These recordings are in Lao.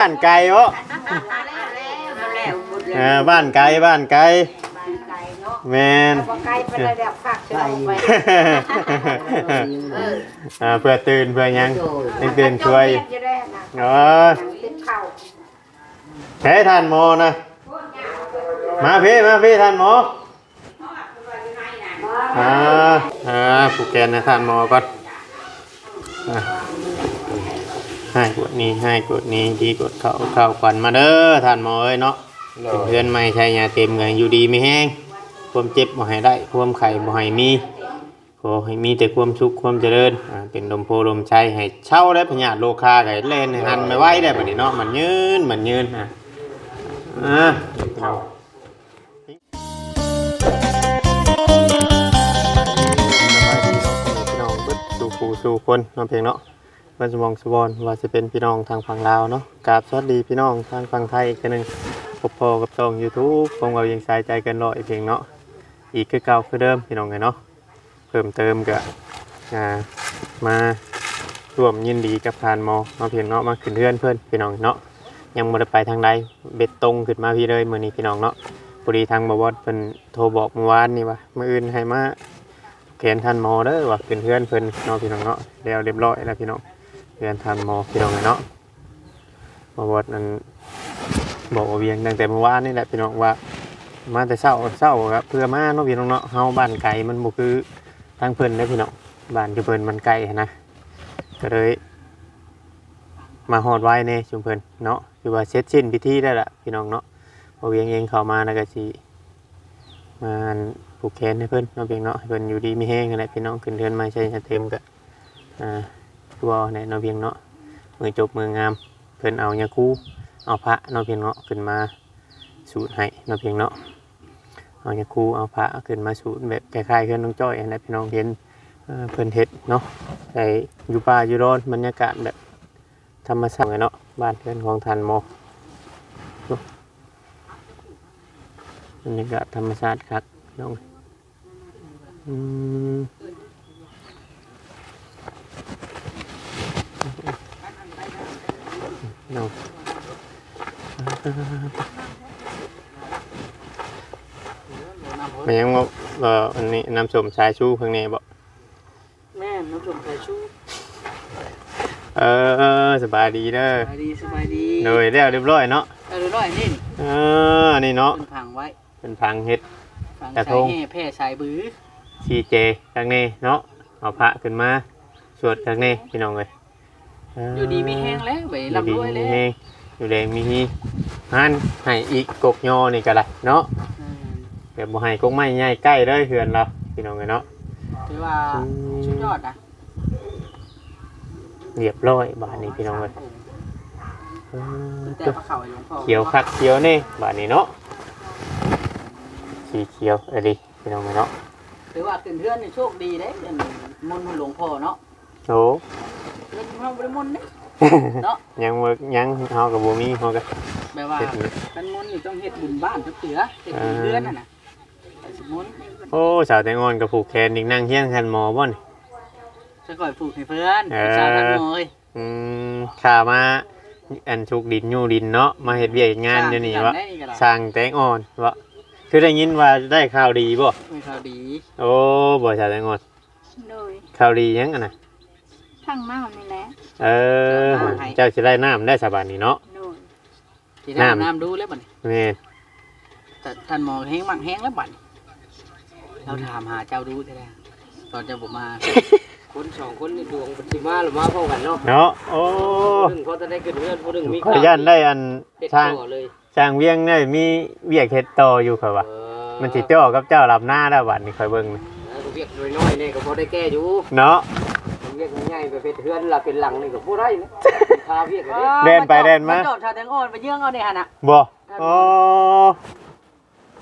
ບ້ານໄກເນາະ ເອີ ບ້ານໄກ ບ້ານໄກ ແມ່ນ ບໍ່ໄກປານໃດດອກ ພາກເຊື່ອມໄປ ອ່າ ເພື່ອຕື່ນເພື່ອຫຍັງ ຕື່ນຊ່ວຍ ເອີ ເຮັດເຂົ້າ ເອີ ທ່ານໝໍນະ ມາພີ້ ມາພີ້ ທ່ານໝໍ ອ່າ ອ່າ ຜູກແຂນໃຫ້ທ່ານໝໍກ່ອນ ອ່າ ໃຫ້ກວດນີ້ ໃຫ້ກວດນີ້ ດີກວດເຂົ້າ ເຂົ້າຂວັນມາເດີ ທ່ານໝໍເອີຍເນາະ ໂດຍ ເປັນເຮືອນໃໝ່ໄຊຍາເຕັມ ກໍຢູ່ດີມີແຮງ ຄວາມເຈັບບໍ່ໃຫ້ໄດ້ ຄວາມໄຂ້ບໍ່ໃຫ້ມີ ຂໍໃຫ້ມີແຕ່ຄວາມສຸກຄວາມຈະເລີນ ອ່າ ເປັນລົມໂພລົມໄຊ ໃຫ້ເຊົາແລ້ວ ພະຍາດໂລຄາກໍແລ່ນໃຫ້ຫັນໄວໆ ໄດ້ບັດນີ້ເນາະ ໝັ້ນຍືນ ໝັ້ນຍືນ ອ່າ ອ່າ ສະບາຍດີເນາະ ພີ່ນ້ອງເບິດສູ່ຜູ້ສູ່ຄົນເນາະ ພຽງເນາະ ເບິດສະໝອງສະບອນ ວ່າຊິເປັນພີ່ນ້ອງທາງຝັ່ງລາວເນາະ ກາບສະຫວັດດີພີ່ນ້ອງທາງຝັ່ງໄທອີກເທື່ອໜຶ່ງ ພົບພໍ້ກັບຊ່ອງຢູທູບ ຂອງເວົ້າຫຍັງສາຍໃຈເກີນຮ້ອຍ ພຽງເນາະ ອີກຄືເກົ່າຄືເດີມ ພີ່ນ້ອງເອີຍເນາະ. ເພີ່ມເຕີມກະ ອ່າ ມາຮ່ວມຍິນດີກັບທ່ານໝໍເນາະ ພຽງເນາະ ມາຂຶ້ນເຮືອນເພິ່ນ ພີ່ນ້ອງເນາະ ຍັງບໍ່ໄດ້ໄປທາງໃດ ເບັດຕົງຂຶ້ນມາພີ້ເລີຍມື້ນີ້ ພີ່ນ້ອງເນາະ. ພໍດີທາງບ່າວບອດເພິ່ນໂທບອກມື້ວານນີ້ວ່າ ມື້ອື່ນໃຫ້ມາແຂນທ່ານໝໍເດີ ວ່າຂຶ້ນເຮືອນເພິ່ນເນາະ ພີ່ນ້ອງເນາະ ແລ້ວຮຽບຮ້ອຍແລ້ວ ພີ່ນ້ອງ ເຮືອນທ່ານໝໍ ພີ່ນ້ອງເນາະ. ມາຮອດນັ້ນ ບອກວ່າວຽງຕັ້ງແຕ່ມື້ວານນີ້ແຫຼະ ພີ່ນ້ອງ ວ່າມາແຕ່ເຊົ້າ ເຊົ້າກໍເພື່ອມາເນາະ ພີ່ນ້ອງເນາະ. ເຮົາບ້ານໄກ ມັນບໍ່ຄືທາງເພິ່ນເດ້ ພີ່ນ້ອງ ບ້ານຢູ່ເພິ່ນມັນໄກຫັ້ນນະ ກໍເລີຍມາຮອດໄວແດ່ຊຸມເພິ່ນເນາະ. ຄືວ່າເສັດສິ້ນພິທີແລ້ວລະ ພີ່ນ້ອງເນາະ. ບ່າວວຽງເອງເຂົ້າມາແລ້ວກໍຊິມາ ອັນ ຜູກແຂນໃຫ້ເພິ່ນເນາະ ພີ່ນ້ອງເນາະ ໃຫ້ເພິ່ນຢູ່ດີມີແຮງຫັ້ນແຫຼະ ພີ່ນ້ອງ. ຂຶ້ນເຮືອນໃໝ່ໃສ່ເຕັມກໍ ອ່າ ຄືເວົ້າແຫຼະເນາະ ພຽງເນາະ ມື້ຈົບມື້ງາມ ເພິ່ນເອົາຍາຄູ ເອົາພະເນາະ ພຽງເນາະ ຂຶ້ນມາສູດໃຫ້ເນາະ ພຽງເນາະ. ເອົາຍາຄູ ເອົາພະຂຶ້ນມາສູດ ແບບຄ້າຍໆເຮືອນນ້ອງຈ້ອຍຫັ້ນແຫຼະ ພີ່ນ້ອງເຫັນ ເອີ ເພິ່ນເຮັດເນາະ ໃສ່ຢູ່ປ່າຢູ່ດອນ ບັນຍາກາດແບບທຳມະຊາດເນາະ ບ້ານເຮືອນຂອງທ່ານໝໍ ບັນຍາກາດທຳມະຊາດຄັກ ພີ່ນ້ອງ. ອືມ ເນາະ ແມ່ນຫຍັງບໍ່ ອັນນີ້ນ້ຳສົ້ມສາຍຊູຂ້າງໃນບໍ່? ແມ່ນນ້ຳສົ້ມສາຍຊູ. ເອີ ສະບາຍດີເດີ ສະບາຍດີ ສະບາຍດີ. ໂດຍ ແລ້ວຮຽບຮ້ອຍເນາະ ແລ້ວຮຽບຮ້ອຍນີ້ ເອີ ນີ້ເນາະ ເພິ່ນຝັງໄວ້ ເພິ່ນຝັງເຮັດ ຝັງກະທົງ ສາຍແຫ່ແຜ່ສາຍບື ສີເຈຄັກແນ່ເນາະ. ເອົາພະຂຶ້ນມາສວດຄັກແນ່ ພີ່ນ້ອງເອີຍ. ເອີ ຢູ່ດີມີແຮງແລ້ວ ໄປ ຢູ່ດີມີແຮງ ຢູ່ແດງມີຮີ ຫັ້ນໃຫ້ອີກກົກຍໍນີ້ກໍໄດ້ເນາະ ແມ່ນ ແບບບໍ່ໃຫ້ກົກໄມ້ໃຫຍ່ໃກ້ເລີຍເຮືອນລາວ ພີ່ນ້ອງເອີຍເນາະ. ຖືວ່າ ອືມ ສຸດຍອດນະ. ຮຽບຮ້ອຍບາດນີ້ ພີ່ນ້ອງເອີຍ ເອີ ແຕ່ວ່າເຂົ້າໃຫ້ຫຼວງພໍ່ ຂຽວຄັກຂຽວແນ່ບາດນີ້ເນາະ ສີຂຽວອີ່ຫຼີ ພີ່ນ້ອງເອີຍເນາະ. ຖືວ່າຂຶ້ນເຮືອນນີ້ໂຊກດີເດ້ ອັນ ມົນຂອງຫຼວງພໍ່ເນາະ. ໂອ້ ເຮືອນເຮົາບໍ່ໄດ້ມົນເດ້ເນາະ ຍັງບໍ່ ຍັງ ເຮົາກໍບໍ່ມີ ເຮົາກໍແບບວ່າ ເຮັດ ຄັນມົນນີ້ຕ້ອງເຮັດບຸນບ້ານຈັກເທື່ອ ເຮັດບຸນເຮືອນຫັ້ນນະ ເອີ ຊິມົນ. ໂອ້ ສາວແຕງອ່ອນກໍຜູກແຂນອີກ ນັ່ງຮຽງທ່ານໝໍບໍ່ນີ້? ຈະຂ້ອຍຜູກໃຫ້ເພິ່ນ ເອີ ຜູ້ສາວທ່ານໝໍເອີຍ. ອືມ ຂ້າມາ ອັນ ຊຸກດິນຍູ້ດິນເນາະ ມາເຮັດວຽກເຮັດງານຢູ່ນີ້ວະ ຊ່າງແຕງອ່ອນວະ ຄືໄດ້ຍິນວ່າໄດ້ຂ່າວດີບໍ່? ໄດ້ຂ່າວດີ. ໂອ້ ບໍ່ ສາວແຕງອ່ອນ ໂດຍ ຂ່າວດີຫຍັງຫັ້ນນະ? ຖັງນ້ຳນີ້ແຫຼະ ເອີ ເຈົ້າຊິໄດ້ນ້ຳແລ້ວສະບາດນີ້ເນາະ. ໂດຍ ຊິໄດ້ນ້ຳ ນ້ຳດູແລ້ວບັດນີ້ ແມ່ນ ທ່ານ ທ່ານໝໍແຮງມັກແຮງແລ້ວບັດນີ້ ລາວຖາມຫາເຈົ້າດູແທ້ໆ ຕອນເຈົ້າບໍ່ມາ ຄົນສອງຄົນນີ້ດວງເພິ່ນຊິມາລະມາພ້ອມກັນເນາະ ເນາະ. ໂອ້ ຜູ້ໜຶ່ງພໍຈະໄດ້ຂຶ້ນເຮືອນ ຜູ້ໜຶ່ງມີ ຂ້ອຍຢ້ານໄດ້ ອັນ ເຮັດ ຊ່າງ ຕໍ່ເລີຍ ຊ່າງວຽງໄດ້ມີວຽກເຮັດຕໍ່ຢູ່ ຂ້ອຍວ່າ ເອີ ມັນຊິເຈາະກັບເຈົ້າລຳນາແລ້ວບັດນີ້ ຂ້ອຍເບິ່ງ ເອີ ວຽກນ້ອຍໆນີ້ກໍພໍໄດ້ແກ້ຢູ່ເນາະ ວຽກໃຫຍ່ໄປເຮັດເຮືອນລະເປັນຫຼັງນີ້ກໍບໍ່ໄດ້ແລ້ວ ຄາວຽກ ແລ່ນໄປແລ່ນມາ ມັນຈອດຊາວແຕງອ່ອນໄປເຍືອງເອົາໃນຫັ້ນນະ ບໍ່? ອໍ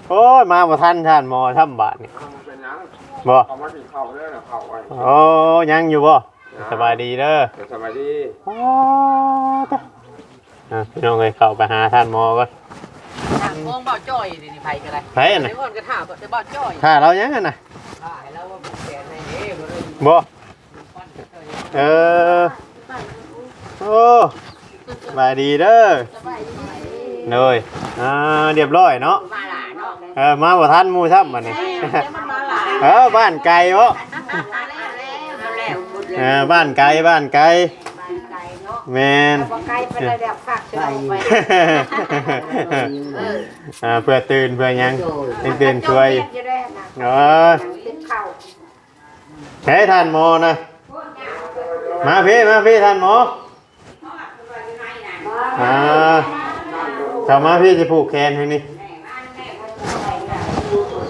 ໂອ້ຍ ມາບໍ່ທັນທ່ານໝໍຊ້ຳບາດນີ້ ເອົາ ບໍ່ ເອົາມາກິນເຂົ້າເດີນະ ເຂົ້າໄວ້ ໂອ້ ຍັງຢູ່ບໍ່? ສະບາຍດີເດີ ສະບາຍດີ. ອໍ ຕະ ອ່ະ ພີ່ນ້ອງເອີຍ ເຂົ້າໄປຫາທ່ານໝໍກ່ອນ ທາງຂອງເບົາຈ້ອຍນີ້ ໃຜກໍໄດ້ ໃຜນະ? ແຕ່ກ່ອນກໍຖ້າແຕ່ເບົາຈ້ອຍ ຖ້າລາວຍັງຫັ້ນນະ ຖ້າໃຫ້ລາວວ່າຜູກແຂນໃຫ້ເດ້ ບໍ່ໄດ້ ບໍ່ ເອີ ໂອ້ ສະບາຍດີເດີ. ສະບາຍດີ. ໂດຍ ອ່າ ຮຽບຮ້ອຍເນາະ. ມາຫຼາຍເນາະ. ເອີ ມາບໍ່ທັນໝູ່ຊ້ຳບັດນີ້. ເອີ ມາຫຼາຍ. ເອີ ບ້ານໄກເບາະ? ມາແລ້ວ ມາແລ້ວ. ເອີ ບ້ານໄກ ບ້ານໄກ. ບ້ານໄກເນາະ. ແມ່ນ. ບໍ່ໄກປານໃດແລ້ວ ພາກເຊື່ອໄປ. ເອີ ອ່າ ເພື່ອຕື່ນເພື່ອຫຍັງ ໂດຍ ຈັ່ງຕື່ນຊ່ວຍ. ເອີ ເຮັດເຂົ້າ. ເອີ ທ່ານໝໍນະ ມາພີ້ ມາພີ້ທ່ານໝໍ. ອ່າ ເຂົ້າມາພີ້ ຊິຜູກແຂນໃຫ້ນີ້.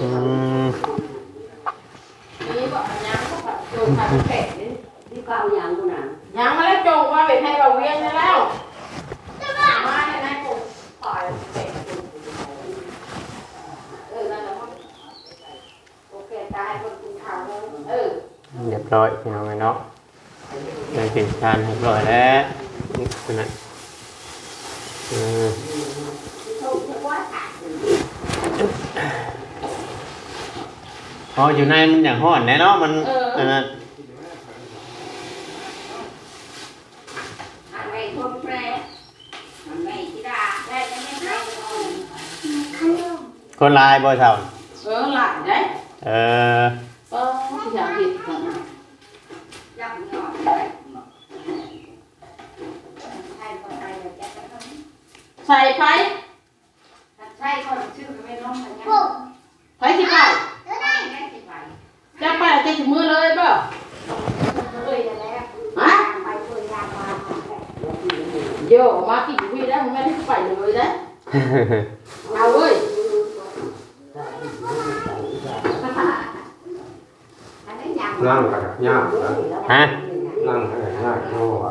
ອືມ ຍັງມາແລ້ວ ຈົ່ງວ່າເປັນໃຫ້ເວົ້າວຽງແລ້ວ. ມາໃຫ້ນາຍພົງ ເອີ ນັ້ນແຫຼະ. ຮຽບຮ້ອຍພີ່ນ້ອງເອີຍເນາະ ໄດ້ກິນທານຮຽບຮ້ອຍແລ້ວ. ນີ້ນະ ເອີ ອໍ ຢູ່ໃນມັນຢາກຮ້ອນແດ່ເນາະ ມັນ ເອີ ອັນນັ້ນ. ຄົນຫຼາຍບໍ່ເຖົ້າ? ເອີ ຫຼາຍເດ້. ເອີ ເອີ ຢາກເຮັດກັນ. ໃສ່ໄປ. ໃສ່ກ່ອນ ຊື່ແມ່ນ້ອງ ໃຜຊິໄປ? ເຈົ້າໄປແລ້ວເຈົ້າຊິເມືອເລີຍບໍ່? ຮະ? ໂຢ ມາກິນຢູ່ພີ້ໄດ້ ບໍ່ແມ່ນຊິໄປເລີຍເດ້. ເອົາເວີຍ ນັ່ງກໍຍາກນະ. ຮະ? ນັ່ງກໍຍາກເນາະ.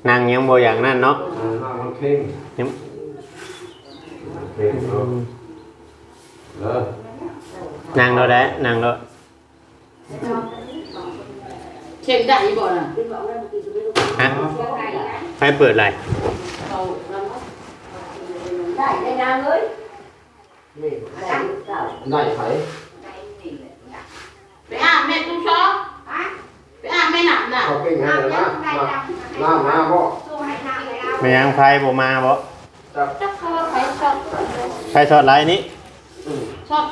ນັ່ງຍັງບໍ່ຢາກນັ້ນເນາະ. ເອີ ນັ່ງມັນເຄັ່ງ ຍັງ ເຄັ່ງເນາະ. ອືມ ເອີ ນັ່ງໂລດແຫຼະ ນັ່ງໂລດ. ເຄັ່ງໄດ້ບໍ່ນະ? ຮະ? ໃຜເປີດໄລ? ໄດ້ ໄດ້ນາງເອີຍ. ໄດ້ໃຜ? ໄປອາບແມ່ຕູ້ຊອ ໄປອາບແມ່ນ້ຳນະ. ເຂົາເກັ່ງໃຫ້ນະ ນ້ຳມາບໍ່? ແມ່ນຫຍັງ ໄຟບໍ່ມາບໍ່? ຈັກ ຈັກເຂົາວ່າໄຟຊັອດ ໄຟຊັອດໄລນີ້. ອືມ ຊັອດ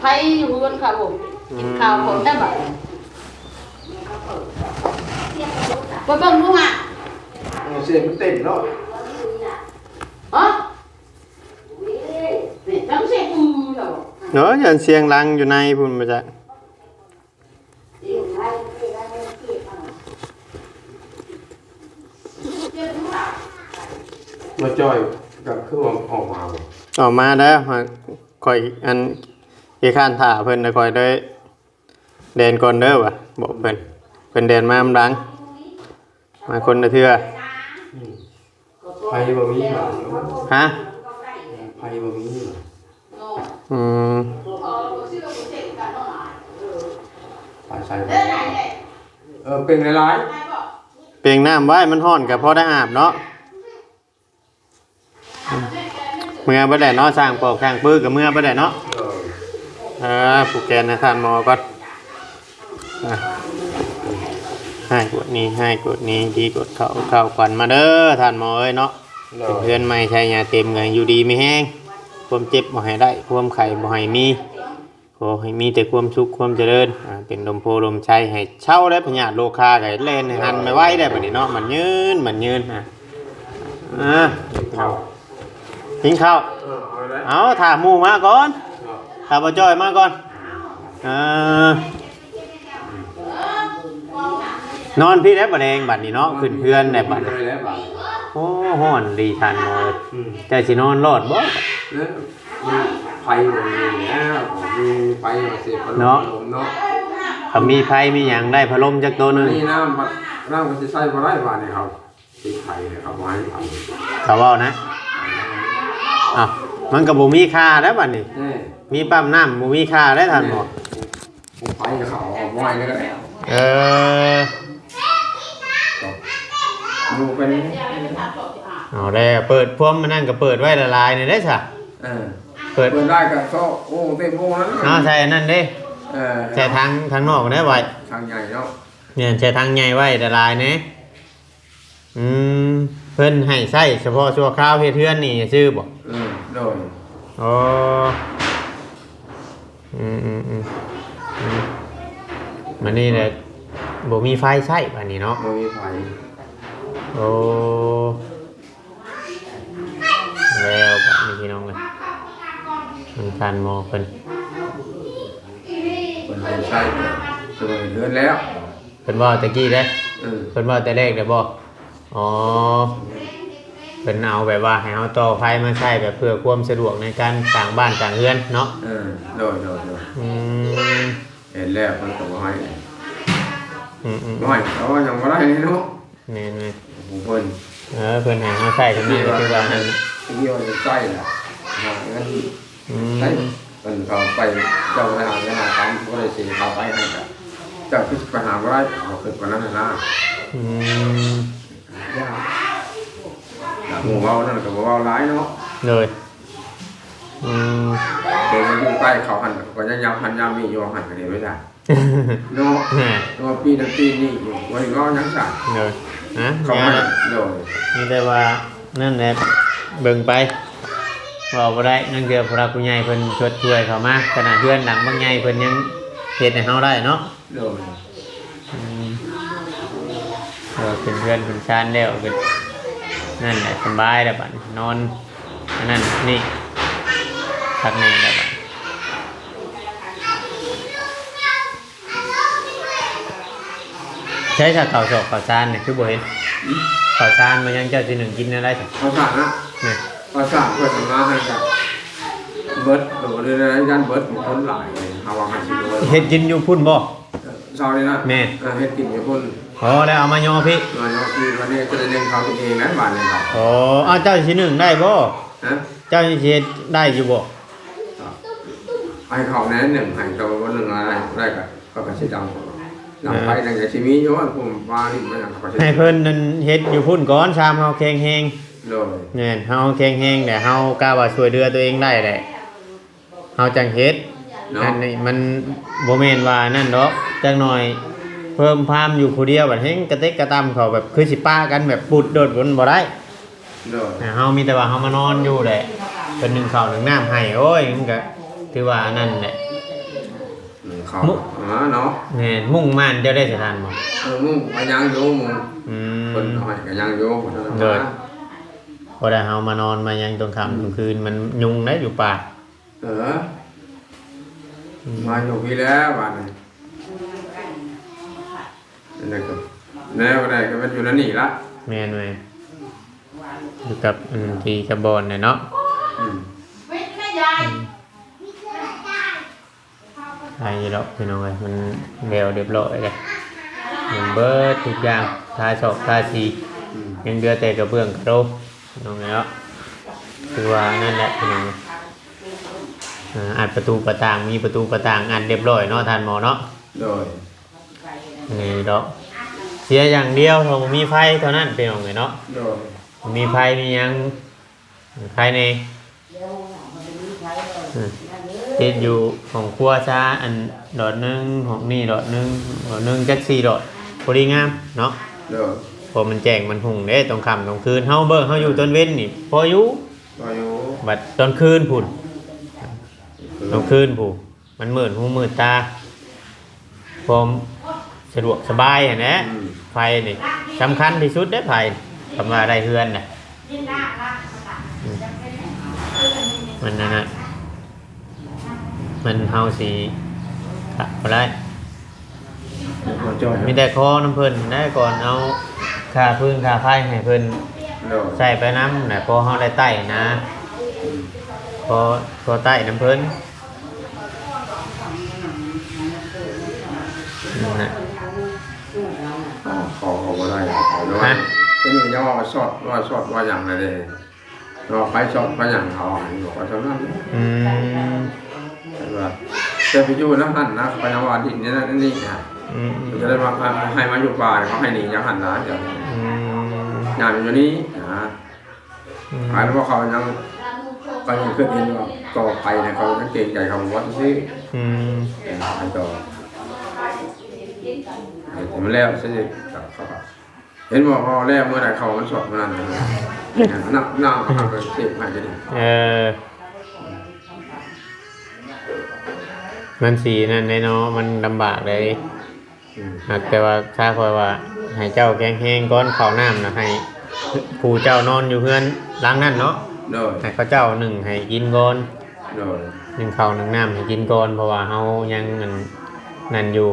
ໄຟຢູ່ເຮືອນເຂົາ. ອືມ ກິນເຂົ້າກ່ອນໄດ້ບາດນີ້. ໄປເບິ່ງດູຫາ. ເອີ ສຽງມັນເຕັມເນາະ. ຮະ? ນີ້ ຈັກສຽງອື່ນແລ້ວ. ເອີ ຢ້ານສຽງດັງຢູ່ໃນພຸ້ນ ບໍ່ຈັກ. ບໍ່ຈ່ອຍ ກໍຄືວ່າອອກມາບໍ່? ອອກມາແລ້ວ. ຂ້ອຍ ອັນ ຂີ້ຄ້ານຖ້າເພິ່ນ ແລ້ວຂ້ອຍໄດ້ແລ່ນກ່ອນເດີວ່າ ບອກເພິ່ນ. ເພິ່ນແລ່ນມານຳຫຼັງ ມາຄົນລະເທື່ອ. ອືມ ໄຟບໍ່ມີຫວາ? ຮະ? ໄຟບໍ່ມີຫວາ? ອືມ ໄຟໃສ່ ເອີ ເປັ່ງຫຼາຍໆ ເປັ່ງນ້ຳໄວ້ ມັນຮ້ອນກໍພໍໄດ້ອາບເນາະ. ເມືອເບິດແຫຼະເນາະ ຊ່າງປອກຊ່າງປືກໍເມືອເບິດແຫຼະເນາະ. ເອີ ເອີ ຜູກແຂນໃຫ້ທ່ານໝໍກ່ອນ. ອ່ະ ຮ້າຍກວດນີ້ ຮ້າຍກວດນີ້ ດີກວດເຂົ້າ ເຂົ້າຂວັນມາເດີທ່ານໝໍເອີຍເນາະ. ໂດຍ ເປັນເຮືອນໃໝ່ໄຊຍາເຕັມ ກໍຢູ່ດີມີແຮງ ຄວາມເຈັບບໍ່ໃຫ້ໄດ້ ຄວາມໄຂ້ບໍ່ໃຫ້ມີ ຂໍໃຫ້ມີແຕ່ຄວາມສຸກຄວາມຈະເລີນ ອ່າ ເປັນລົມໂພລົມໄຊ ໃຫ້ເຊົາແລ້ວ ພະຍາດໂລຄາກໍແລ່ນໃຫ້ຫັນໄວໆ ໄດ້ບັດນີ້ເນາະ. ໝັ້ນຍືນ ໝັ້ນຍືນ. ອ່າ ອ່າ ກິນເຂົ້າ ກິນເຂົ້າ. ເອີ ເອົາ ຖ້າໝູ່ມາກ່ອນ ຖ້າບໍ່ຈ່ອຍມາກ່ອນ. ອ່າ ນອນພີ້ແລ້ວ ບໍ່ແດງບັດນີ້ເນາະ ຂຶ້ນເຮືອນແລ້ວບັດນີ້. ໂອ້ ຮ້ອນດີທ່ານໝໍເອີຍ. ອືມ ເຈົ້າຊິນອນລອດບໍ່? ເອີ ມັນໄຟບໍ່ມີແລ້ວ ມີໄຟເສຍພັດລົມເນາະ. ເນາະ ຄັນມີໄຟມີຫຍັງ ໄດ້ພັດລົມຈັກໂຕໜຶ່ງ. ນີ້ນ້ຳ ນ້ຳກໍຊິໃຊ້ບໍ່ໄດ້ບາດນີ້ ເຮົາຕິດໄຟເນຍ ເຂົາບໍ່ໃຫ້ໄຟ ເຂົາເວົ້ານະ. ອ້າວ ມັນກໍບໍ່ມີຄ່າແລ້ວບາດນີ້. ເອີ ມີປ້ຳນ້ຳບໍ່ມີຄ່າແລ້ວທ່ານໝໍ. ເອີ ໄຟເຂົາເອົາບໍ່ໃຫ້ແລ້ວ. ເອີ ຢູ່ເປັນ ເອົາແລ້ວ ເປີດພວມມັນນັ້ນກໍເປີດໄວ້ຫຼາຍໆ ນີ້ເດ້ຊະ. ເອີ ເປີດ ເປີດໄດ້ກໍຊອກ ໂອ້ ເຕັມໂອ້ນັ້ນ. ເອົາໃສ່ອັນນັ້ນເດ້. ເອີ ໃສ່ຖັງ ຖັງນອກໄດ້ໄວ້ ຖັງໃຫຍ່ເນາະ. ແມ່ນ ໃສ່ຖັງໃຫຍ່ໄວ້ຫຼາຍໆ ນີ້. ອືມ ເພິ່ນໃຫ້ໃຊ້ສະເພາະຊົ່ວຄາວເຮັດເຮືອນນີ້ຊື່ບໍ່? ເອີ ໂດຍ. ອໍ ອືມໆໆ ອືມ ບາດນີ້ແຫຼະ ບໍ່ມີໄຟໃຊ້ບາດນີ້ເນາະ. ບໍ່ມີໄຟ. ໂອ້ ແລ້ວບາດນີ້ພີ່ນ້ອງເອີຍ ທາງທ່ານໝໍເພິ່ນ ເພິ່ນໃຫ້ໃຊ້ ເພິ່ນເຮັດເຮືອນແລ້ວ ເພິ່ນເວົ້າແຕ່ກີ້ເດ້. ເອີ ເພິ່ນເວົ້າແຕ່ແລກເດ້ບໍ່? ອໍ ເພິ່ນເອົາແບບວ່າໃຫ້ເຮົາຕໍ່ໄຟມາໃຊ້ແບບເພື່ອຄວາມສະດວກໃນການສ້າງບ້ານສ້າງເຮືອນເນາະ. ເອີ ໂດຍໆໆ ອືມ ເຮັດແລ້ວເພິ່ນກໍບໍ່ໃຫ້. ອືມໆ ບໍ່ໃຫ້ ເອົາຫຍັງບໍ່ໄດ້ເນາະ. ແມ່ນໆ ຂອງເພິ່ນ ເອີ ເພິ່ນໃຫ້ເຮົາໃຊ້ເທົ່ານັ້ນ ຄືວ່າ ເພິ່ນໃຫ້ ຄືວ່າໃຊ້ລະ ຫາເງິນ ອືມ ໃຊ້ ເພິ່ນເຂົ້າໄປ ເຈົ້າໄປຫາເງິນຫາຄຳ ບໍ່ໄດ້ເສຍຄ່າໄຟໃຫ້ ເຈົ້າຄືໄປຫາບໍ່ໄດ້ ເຂົາຄິດວ່ານັ້ນນະ. ອືມ ຢາກຮູ້ເວົ້ານັ້ນກໍບໍ່ເວົ້າຫຼາຍເນາະ. ໂດຍ ອືມ ເພິ່ນມາຢູ່ໃກ້ເຂົາຫັ້ນ ກໍຍັງຍາມຫັ້ນຍາມນີ້ຢູ່ຫັ້ນ ກໍເຮັດໄດ້. ເນາະ ແມ່ນ ເພາະວ່າປີນັ້ນປີນີ້ຢູ່ ບໍ່ໄດ້ເວົ້າຫຍັງຊະ. ໂດຍ ຮະ ເຂົາໃຫ້ ໂດຍ ມີແຕ່ວ່ານັ້ນແຫຼະ ເບິ່ງໄປ ເວົ້າບໍ່ໄດ້. ລາງເທື່ອຜູ້ຫຼັກຜູ້ໃຫຍ່ເພິ່ນຊົດຊ່ວຍເຂົ້າມາ ຂະໜາດເຮືອນຫຼັງບັກໃຫຍ່ເພິ່ນຍັງເຮັດໃຫ້ເຮົາໄດ້ເນາະ. ໂດຍ ອືມ ເອີ ເປັນເຮືອນເປັນຊານແລ້ວ ກໍນັ້ນແຫຼະ ສະບາຍແລ້ວບາດນີ້ ນອນອັນນັ້ນນີ້ ຄັກແນ່ແລ້ວບາດນີ້. ໃຊ້ສາເຂົ້າສອກເຂົ້າສານນີ້ຄືບໍ່ເຫັນ? ເຂົ້າສານມາຍັງເຈົ້າຊິໜຶ້ງກິນແນວໃດຊະ? ເຂົ້າສານນະ? ນີ້ ເຂົ້າສານເພິ່ນເອົາມາໃຫ້ກະເບິດ ໂດ ເລີຍຢ້ານເບິດ ຄົນຫຼາຍເລີຍ ເຮົາວ່າມັນຊິເບິດ. ເຮັດກິນຢູ່ພຸ້ນບໍ່? ເຊົ້ານີ້ນະ? ແມ່ນ ເອີ ເຮັດກິນຢູ່ພຸ້ນ. ອໍ ແລ້ວເອົາມາຍໍພີ້? ມາຍໍພີ້ ບາດນີ້ກໍໄດ້ໜຶ້ງເຂົ້າກິນເອງແລ້ວບາດນີ້ເນາະ. ອໍ ເອົາ ເຈົ້າຊິໜຶ້ງໄດ້ບໍ່? ຮະ? ເຈົ້າຊິເຮັດໄດ້ຢູ່ບໍ່? ໃຫ້ເຂົາແນ່ໜຶ້ງໃຫ້ ແຕ່ວ່າບໍ່ໜຶ້ງ ອາ ໄດ້ກໍ ຂ້ອຍກໍຊິດຳ ດຳໄປ ເອີ ຈັ່ງໃດຊິມີຢູ່ ອັນຜູ້ມາຫຼິ້ນມາຫຍັງ ຂ້ອຍກໍຊິ ໃຫ້ເພິ່ນນັ້ນເຮັດຢູ່ພຸ້ນກ່ອນ ຊາມເຮົາແຂງແຮງ. ໂດຍ ແມ່ນ ເຮົາແຂງແຮງແລ້ວ ເຮົາກະວ່າຊ່ວຍເຫຼືອຕົວເອງໄດ້ແຫຼະ ເຮົາຈັ່ງເຮັດເນາະ. ອັນນີ້ມັນບໍ່ແມ່ນວ່ານັ້ນດອກ ຈັກໜ້ອຍເພີ່ມພາມຢູ່ຜູ້ດຽວ ບັດແຮ່ງກະເຕັກກະຕ່ຳເຂົາ ແບບຄືຊິປະກັນແບບປຸດໂດດ ມັນບໍ່ໄດ້. ໂດຍ ເຮົາມີແຕ່ວ່າເຮົາມານອນຢູ່ແຫຼະ ເພິ່ນໜຶ້ງເຂົ້າໜຶ້ງນ້ຳໃຫ້ ໂອ້ຍ ມັນກະຖືວ່າອັນນັ້ນແຫຼະ ໜຶ້ງເຂົ້າ ມຸ ມາເນາະ. ແມ່ນ ມຸ້ງມ່ານເຈົ້າໄດ້ສະທ່ານບໍ່? ເອີ ມຸ້ງກໍຍັງຢູ່ ມຸ້ງ ອືມ ເພິ່ນເອົາໃຫ້ກໍຍັງຢູ່. ໂດຍ ພໍໄດ້ເຮົາມານອນມາຫຍັງຕອນຄ່ຳ ອືມ ຕອນຄືນ ມັນຍຸງໄດ໋ຢູ່ປ່າ. ເອີ ອືມ ມາຢູ່ພີ້ແລ້ວບາດນີ້ ອັນນັ້ນກໍ ແນວໃດກໍແມ່ນຢູ່ໃນນີ້ລະ. ແມ່ນເວີຍ ຢູ່ກັບ ອືມ ທີ່ກັບບ່ອນແຫຼະເນາະ. ອືມ ອືມ ໄດ້ຢູ່ດອກພີ່ນ້ອງເອີຍ ມັນແລ້ວຮຽບຮ້ອຍແລ້ວ ມັນເບິດທຸກຢ່າງ ທາຊອກທາສີ. ອືມ ຍັງເຫຼືອແຕ່ກະເບື້ອງກະໂດ ພີ່ນ້ອງເອີຍເນາະ. ຄືວ່ານັ້ນແຫຼະພີ່ນ້ອງ ເອີ ອັດປະຕູປະຕ່າງ ມີປະຕູປະຕ່າງອັດຮຽບຮ້ອຍເນາະ ທ່ານໝໍເນາະ. ໂດຍ ນີ້ດອກ ເສຍຢ່າງດຽວ ເຮົາບໍ່ມີໄຟເທົ່ານັ້ນ ພີ່ນ້ອງເອີຍເນາະ. ໂດຍ ມີໄຟມີຫຍັງ ໄຟແດ່ ອືມ ຕິດຢູ່ຫ້ອງຄົວຊາ ອັນດອດໜຶ່ງ ຫ້ອງນີ້ດອດໜຶ່ງ ດອດໜຶ່ງ ຈັກສີ່ດອດ ພໍດີງາມເນາະ. ໂດຍ ເພາະມັນແຈ້ງມັນຮຸ່ງເດ້ ຕອນຄ່ຳຕອນຄືນ ເຮົາເບິ່ງ ເຮົາຢູ່ຕອນເວັນນີ້ພໍຢູ່ ພໍຢູ່ ບັດຕອນຄືນພຸ້ນ ຕອນຄືນພຸ້ນ ມັນມືດຫູມືດຕາ ຄວາມສະດວກສະບາຍຫັ້ນແຫຼະ. ອືມ ໄຟນີ້ສຳຄັນທີ່ສຸດເດ້ ໄຟ ຄຳວ່າໄດ້ເຮືອນນະ. ອືມ ມັນນັ້ນນະ ມັນເຮົາຊິຂາດບໍ່ໄດ້. ມີແຕ່ຂໍນຳເພິ່ນແຫຼະ ກ່ອນເອົາຄ່າຟືນຄ່າໄຟໃຫ້ເພິ່ນ ໂດຍ ໃຊ້ໄປນຳແຫຼະ ພໍເຮົາໄດ້ໃຊ້ນະ ອືມ ພໍ ພໍໃຊ້ນຳເພິ່ນ. ນັ້ນນະ ເຂົາກໍບໍ່ໄດ້ ເຂົາ ຮະ ແຕ່ນີ້ຍັງວ່າຊອດ ວ່າຊອດວ່າຫຍັງລະເດ້ ວ່າໄຟຊອດໄຟຫຍັງເຂົາ ອັນນີ້ບອກວ່າເທົ່ານັ້ນ. ອືມ ແຕ່ວ່າ ແຕ່ໄປຢູ່ນຳຫັ້ນນະ ເຂົາຍັງວ່າດິນນີ້ນັ້ນນີ້ນະ ອືມ ເຂົາຈະໄດ້ວ່າໃຫ້ມາຢູ່ປ່າ ເຂົາໃຫ້ໜີຈາກຫັ້ນນະ ອືມ ຍ້າຍມາຢູ່ນີ້ນະ. ອືມ ອັນວ່າເຂົາຍັງ ເຂົາຍັງຄິດເຫັນວ່າຕໍ່ໄປນະ ເຂົາຍັງເກງໃຈເຂົາບໍ່ຊື່ໆ. ອືມ ເອີ ອັນຕໍ່ ໃຫ້ມັນແລ້ວຊະ ເຂົາກໍ ເຫັນບໍ່ ເວົ້າແລ້ວ ເມື່ອໃດເຂົ້າມັນສອກມື້ນັ້ນ ນຳ ນຳເອົາໄປເສບໃຫ້ກໍດີ. ເອີ ມັນຊິນັ້ນເດ້ເນາະ ມັນລຳບາກເດ້. ອືມ ຫາກແຕ່ວ່າ ຖ້າຂ້ອຍວ່າ ໃຫ້ເຈົ້າແຂງແຮງກ່ອນ ເຂົ້ານ້ຳນະ ໃຫ້ຜູ້ເຈົ້ານອນຢູ່ເຮືອນຫຼັງນັ້ນເນາະ ໂດຍ ໃຫ້ເຂົາເຈົ້າໜຶ້ງໃຫ້ກິນກ່ອນ ໂດຍ ໜຶ້ງເຂົ້າໜຶ້ງນ້ຳໃຫ້ກິນກ່ອນ ເພາະວ່າເຮົາຍັງ ອັນ ນັ້ນຢູ່.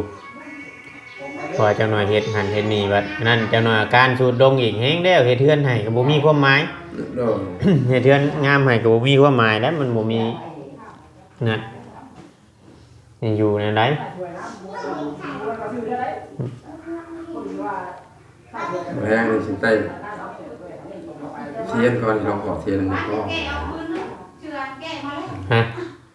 ເພາະວ່າຈັກໜ່ອຍເຮັດຫັ້ນເຮັດນີ້ ບັດນັ້ນຈັກໜ່ອຍອາການຊຸດລົງອີກແຮງແລ້ວ ເຮັດເຮືອນໃຫ້ກໍບໍ່ມີຄວາມໝາຍ ໂດຍ ເຮັດເຮືອນງາມໃຫ້ກໍບໍ່ມີຄວາມໝາຍແລ້ວ ມັນບໍ່ມີນັ້ນ ຢູ່ແນວໃດ. ແຮງນີ້ຊິໄດ້ ທຽນກ່ອນ ລອງຂໍທຽນນຳພໍ່ ຮະ?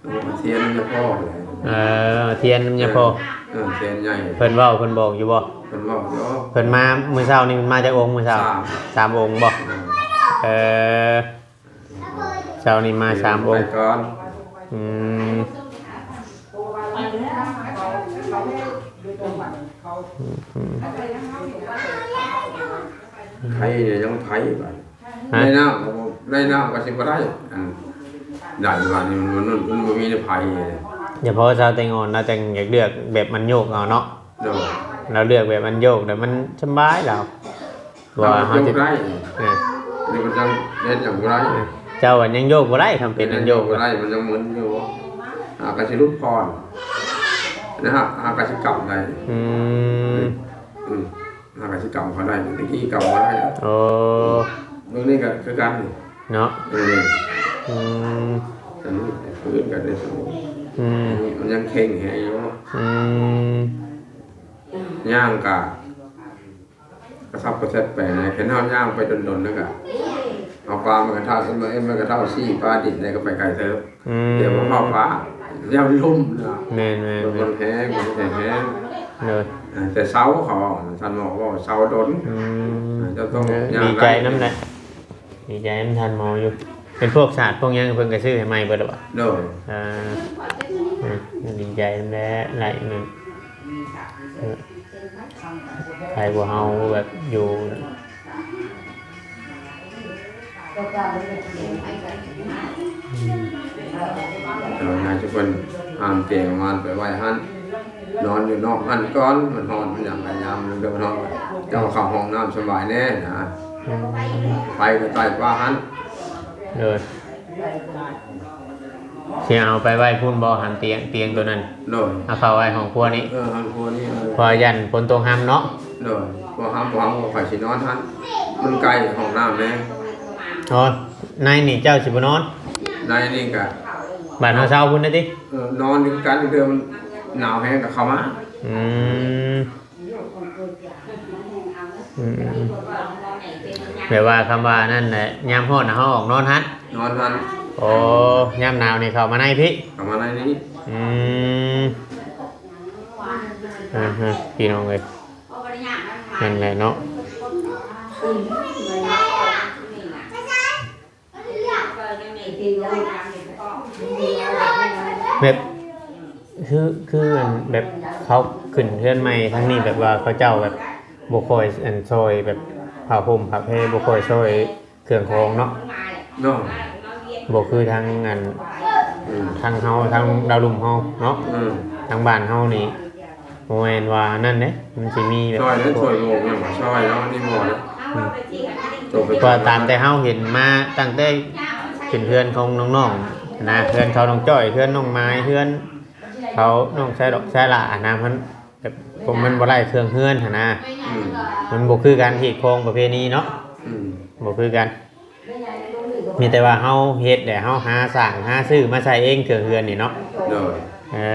ເອົາທຽນນຳພໍ່ແຫຼະ ເອີ ທຽນນຳຍາພໍ່ ເອີ ທຽນໃຫຍ່ ເພິ່ນເວົ້າເພິ່ນບອກຢູ່ບໍ່? ເພິ່ນເວົ້າຢູ່ ເພິ່ນມາມື້ເຊົ້ານີ້ ເພິ່ນມາຈັກອົງມື້ເຊົ້າ? ສາມ ສາມອົງບໍ່? ເອີ ເອີ ເຊົ້ານີ້ມາສາມອົງ ໄປກ່ອນ ອືມ ອືມ ໄຜນີ້ຍັງໄຜບາດ ຮະ? ໃນນ້ຳກໍບໍ່ ໃນນ້ຳກໍຊິບໍ່ໄດ້ ອັນ ໄດ້ບາດນີ້ ມັນ ມັນ ມັນບໍ່ມີໃນໄຜເລີຍ. ສະເພາະສາວແຕງອ່ອນລາວຈັ່ງຢາກເລືອກແບບມັນໂຍກເອົາເນາະ ໂດຍ ລາວເລືອກແບບມັນໂຍກແລ້ວມັນສະບາຍລາວ ເພາະວ່າເຮົາຈະ ໂຍກໄດ້ ເອີ ນີ້ມັນຍັງເຮັດຫຍັງບໍ່ໄດ້ ເອີ ເຈົ້າມັນຍັງໂຍກບໍ່ໄດ້ ຄຳເປັນອັນໂຍກ ໂຍກບໍ່ໄດ້ ມັນຍັງມຶນຢູ່ ຫາກໍຊິຫຼຸດຜ່ອນ ນະ ຫາກໍຊິກຳໄດ້ ອືມ ອືມ ຫາກະຊິກຳເຂົາໄດ້ ແຕ່ກີ້ກຳບໍ່ໄດ້. ໂອ້ ເບິ່ງນີ້ກໍຄືກັນເນາະ ເອີ ອືມ ອັນນີ້ຟື້ນກັນໄດ້ສູງ ອືມ ອັນນີ້ມັນຍັງເຄັ່ງແຮງຢູ່ ອືມ ຍ່າງກະກະສັບກະແສັບໄປນະ ຄັນເຮົາຍ່າງໄປດົນໆ ແລ້ວກະເອົາປາມັນກະເທົາ ເອັນມັນກະເທົາຊີ້ປາດິນໄດ້ ກໍໄປໄກເຕີບ. ອືມ ດຽວມັນເຂົ້າປ່າ ດຽວມັນລົ້ມນະ ແມ່ນໆ ມັນແຮງ ມັນແຮງ ໂດຍ ເອີ ແຕ່ເຊົາເຂົາ ທ່ານໝໍເວົ້າເຊົາດົນ ອືມ ເອີ ເຈົ້າຕ້ອງ ເອີ ຍ່າງ ດີໃຈນຳແຫຼະ ດີໃຈນຳທ່ານໝໍຢູ່ ເປັນພວກສາດພວກຫຍັງເພິ່ນກໍຊື້ໃຫ້ໃໝ່ເບິດແລ້ວບໍ່? ໂດຍ ເອີ ເອີ ດີໃຈນຳແຫຼະ ໄລ່ນັ້ນ ເອີ ໃຜພວກເຮົາແບບຢູ່ ເອີ ນາຍຈຸເພິ່ນຫາມຕຽງມາໄປໄວ້ຫັ້ນ ນອນຢູ່ນອກຫັ້ນກ່ອນ ມັນຮ້ອນມັນຫຍັງກະຍາມເດີນອອກ ເຈົ້າເຂົ້າຫ້ອງນ້ຳສະບາຍແດ່ນະ ອືມ ໄປກໍໄປກວ່າຫັ້ນ ໂດຍ ຊິເອົາໄປໄວ້ພຸ້ນບໍ່ ຫັ້ນຕຽງ ຕຽງໂຕນັ້ນ ໂດຍ ເອົາເຂົ້າໄວ້ຫ້ອງຄົວນີ້ ເອີ ຫ້ອງຄົວນີ້ ເອີ ເພາະຢ້ານຝົນຕົກຮຳເນາະ ໂດຍ ບໍ່ຮຳ ບໍ່ຮຳກໍຂ້ອຍຊິນອນຫັ້ນ ມັນໃກ້ຫ້ອງນ້ຳແດ່ ອໍ ໃນນີ້ເຈົ້າຊິບໍ່ນອນ ໃນນີ້ກະ ບ້ານເຮົາເຊົາພຸ້ນເດ້ຕິ ເອີ ນອນຢູ່ຄືກັນ ເທື່ອມັນໜາວແຮງກໍເຂົ້າມາ ອືມ ອືມ ແບບວ່າຄຳວ່ານັ້ນແຫຼະ ຍາມຮ້ອນນະເຮົາອອກນອນຫັ້ນ ນອນຫັ້ນ ໂອ້ ຍາມໜາວນີ້ເຂົ້າມາໃນພີ້ ເຂົ້າມາໃນນີ້ ອືມ ອ່າຮະ ພີ່ນ້ອງເອີຍ ນັ້ນແຫຼະເນາະ ແບບ ຄື ຄືອັນ ແບບເຂົາຂຶ້ນເຮືອນໃໝ່ທາງນີ້ ແບບວ່າເຂົາເຈົ້າແບບບໍ່ຄ່ອຍ ອັນ ຊ່ອຍແບບຜ້າຫົ່ມຜ້າແພ ບໍ່ຄ່ອຍຊ່ອຍເຄື່ອງຂອງເນາະ ເນາະ ບໍ່ຄືທາງ ອັນ ອືມ ທາງເຮົາ ທາງດາວລຸ່ມເຮົາເນາະ ອືມ ທາງບ້ານເຮົານີ້ ບໍ່ແມ່ນວ່ານັ້ນເດ້ ມັນຊິມີແບບ ຊ່ອຍເດ້ ຊ່ອຍໂບກຫຍັງກໍຊ່ອຍເນາະ ນີ້ບໍ່ເດ້ ອືມ ເພາະວ່າຕາມແຕ່ເຮົາເຫັນມາຕັ້ງແຕ່ເປັນເຮືອນຂອງນ້ອງໆ ນະ ເຮືອນເຂົານ້ອງຈ້ອຍ ເຮືອນນ້ອງໝາຍ ເຮືອນເຂົານ້ອງຊາຍດອກຊາຍຫຼ້ານະ ມັນແບບ ມັນບໍ່ໄດ້ເຄື່ອງເຮືອນຫັ້ນນະ ອືມ ມັນບໍ່ຄືກັນ ຮີດຄອງປະເພນີເນາະ ອືມ ບໍ່ຄືກັນ ມີແຕ່ວ່າເຮົາເຮັດແຫຼະ ເຮົາຫາສ້າງຫາຊື້ມາໃສ່ເອງ ເຄື່ອງເຮືອນນີ້ເນາະ ໂດຍ ເອີ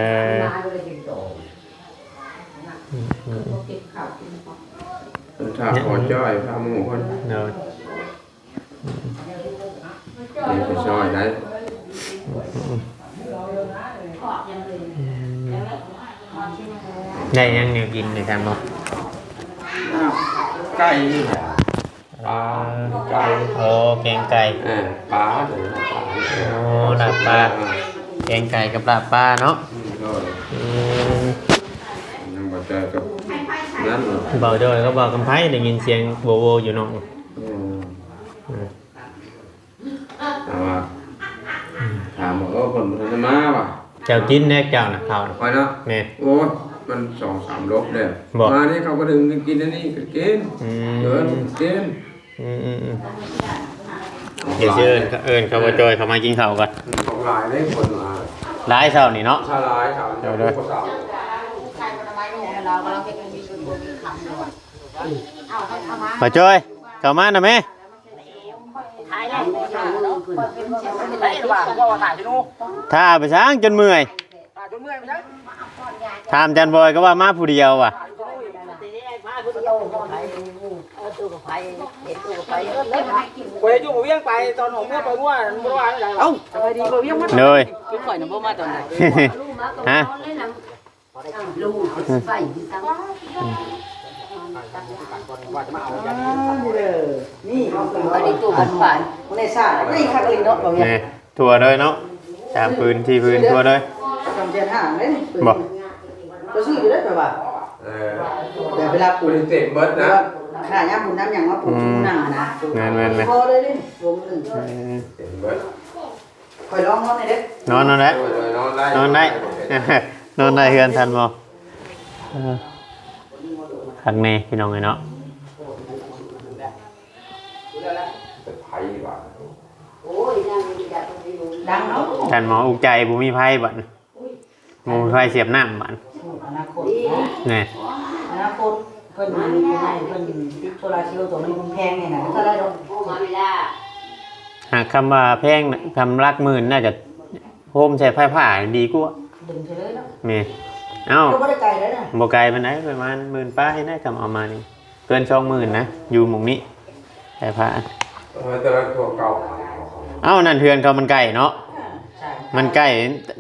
ອືມ ອືມ ຖ້າພໍຈ່ອຍ ຖ້າໝູ່ເພິ່ນ ໂດຍ ອືມ ນີ້ໄປຊ່ອຍໄດ້ ອືມ ອືມ ໄດ້ຫຍັງແນວກິນນີ້ທ່ານໝໍ? ໄກ່ນີ້ແຫຼະ ປາ ເອີ ໄກ່ ໂອ້ ແກງໄກ່ ເອີ ປາ ເອີ ປາ ເອີ ໂອ້ ລາບປາ ເອີ ແກງໄກ່ກັບລາບປາເນາະ ອືມ ໂດຍ ອືມ ຍັງບໍ່ເຈີກັບ ນ ບໍ່ຈ້ອຍກັບບ່າວຄຳໄພໄດ້ຍິນສຽງໂວໂວຢູ່ນອກ. ອືມ ອືມ ແຕ່ວ່າ ອືມ ຖາມວ່າ ເອີ ເພິ່ນບໍ່ທັນໄດ້ມາຫວາ? ເຈົ້າກິນແດ່ເຈົ້ານະ ເຂົ້ານະ. ຂ້ອຍເນາະ? ແມ່ນ. ໂອ້ຍ ມັນສອງສາມລົບແລ້ວ. ບໍ່? ມານີ້ເຂົາກໍດຶງກັນກິນອັນນີ້ກໍກິນ. ອືມ ເອີ ກິນ. ອືມໆໆ ດຽວຊິເອີ້ນ ເອີ້ນເຂົາ ເອີ ບໍ່ຈ່ອຍເຂົ້າມາກິນເຂົ້າກ່ອນ. ຂອງຫຼາຍເດ້ ຄົນຫຼາຍ ຫຼາຍເຊົ້ານີ້ເນາະ. ໃຊ່ ຫຼາຍເຊົ້ານີ້. ເອີ ເດີ ບໍ່ຈ່ອຍ ເຂົ້າມານະແມ່. ຖ້າໄປສ້າງຈົນເມື່ອຍ. ຖາມຈັນບອຍກໍວ່າມາຜູ້ດຽວວ່ະ. ຂ້ອຍຢູ່ບໍ່ວຽງໄປຕອນອອກເມືອໄປເມື່ອບໍ່ວ່າໄດ. ເອົ້າ ສະບາຍດີບໍ່ວຽງມາ. ໂດຍ ຄືຂ້ອຍນະບໍ່ມາຕອນໃດ. ຮະ? ລູກໄຟ ນີ້ ອັນນີ້ຕູ້ກັນບານ ໃນຊາດ ໃນຄັກອີ່ເນາະ ບໍ່ວຽງ. ແມ່ນ. ທົ່ວເລີຍເນາະ ສາມພື້ນສີ່ພື້ນທົ່ວເລີຍ. ສອງແສນຫ້າເດ້. ບໍ່ ກໍຊື້ຢູ່ເດ້ ແປວ່າ ເອີ ແຕ່ເວລາປູກ ເຕັມເບິດນະ ຄ່າຍາມບຸນຍາມຫຍັງມາປູກ ອືມ ຊຸມນັ້ນນະ. ແມ່ນໆໆ ພໍເລີຍເດ້ ວົງໜຶ່ງ. ອືມ ເຕັມເບິດ. ຂ້ອຍລອງນອນໄດ້ເດ້. ນອນ ນອນໄດ້ ໂດຍ ໂດຍ ນອນໄດ້ ນອນໄດ້ ນອນໄດ້ເຮືອນທ່ານໝໍ. ເອີ ຄັກແນ່ພີ່ນ້ອງເອີຍເນາະ. ໄປໃຜວ່າ ດັງເນາະ ທ່ານໝໍອຸກໃຈບໍ່ມີໃຜບັດ. ບໍ່ມີໃຜສຽບນ້ຳບັດ. ອະນາຄົດເນາະ. ແນ່ ອະນາຄົດເພິ່ນມີຜູ້ໃຫຍ່ເພິ່ນຕິດໂຊລາເຊວຕົວນີ້ມັນແພງແນ່ນະ ເທົ່າໃດດອກ? ຫາກຄຳວ່າແພງນະ ຄຳຫຼັກໝື່ນໜ້າຈະໂຮມໃສ່ໄຟຟ້າດີກວ່າ. ດຶງເທື່ອເລີຍເນາະ. ແມ່ນ. ເອົ້າ ກໍບໍ່ໄດ້ໄກເດ້ນະ ບໍ່ໄກປານໃດ ປະມານໝື່ນປາຍນະ ຄຳເອົາມານີ້. ເກີນສອງໝື່ນນະ ຢູ່ໝ່ອງນີ້ ໄຟຟ້າ. ເອີ ແຕ່ວ່າຕົວເກົ່າ. ເອົ້າ ນັ້ນເຮືອນເຂົາມັນໃກ້ເນາະ. ເອີ ໃຊ່ ມັນໃກ້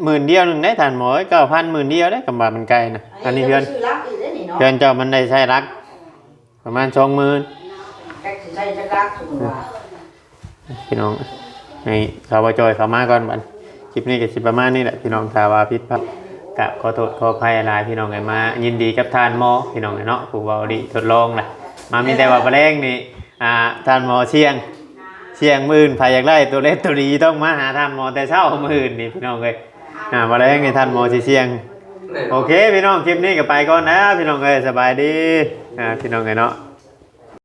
ໝື່ນດຽວໜຶ່ງເດ້ທ່ານໝໍເອີຍ ເກົ້າພັນ ໝື່ນດຽວເດ້ ຄຳວ່າມັນໃກ້ນະ. ອັນນີ້ເຮືອນ ຊື້ຫຼັກອີກເດ້ນີ້ເນາະ ເຮືອນເຈົ້າມັນໄດ້ໃຊ້ຫຼັກປະມານສອງໝື່ນ. ຈັກຊິໃຊ້ຈັກຫຼັກ ສົມມຸດວ່າ. ພີ່ນ້ອງ ໃຫ້ເຂົາວ່າຈ່ອຍເຂົ້າມາກ່ອນບັດ. ຄລິບນີ້ກໍຊິປະມານນີ້ແຫຼະພີ່ນ້ອງ ຖ້າວ່າຜິດພາດ ກະຂໍໂທດຂໍອະໄພຫຼາຍພີ່ນ້ອງເອີຍ. ມາຍິນດີກັບທ່ານໝໍພີ່ນ້ອງເອີຍເນາະ ຜູ້ເວົ້າດີທົດລອງນະ. ມາມີແຕ່ວ່າມື້ແລງນີ້ ອ່າ ທ່ານໝໍສ່ຽງ ສ່ຽງ ມື້ອື່ນໃຜຢາກໄດ້ຕົວເລັກຕົວດີ ຕ້ອງມາຫາທ່ານໝໍແຕ່ເຊົ້າມື້ອື່ນນີ້ພີ່ນ້ອງເອີຍ. ອ່າ ມື້ແລງນີ້ທ່ານໝໍຊິສ່ຽງ. ໂອເຄພີ່ນ້ອງ ຄລິບນີ້ກໍໄປກ່ອນນະພີ່ນ້ອງເອີຍ ສະບາຍດີ ອ່າ ພີ່ນ້ອງເອີຍເນາະ.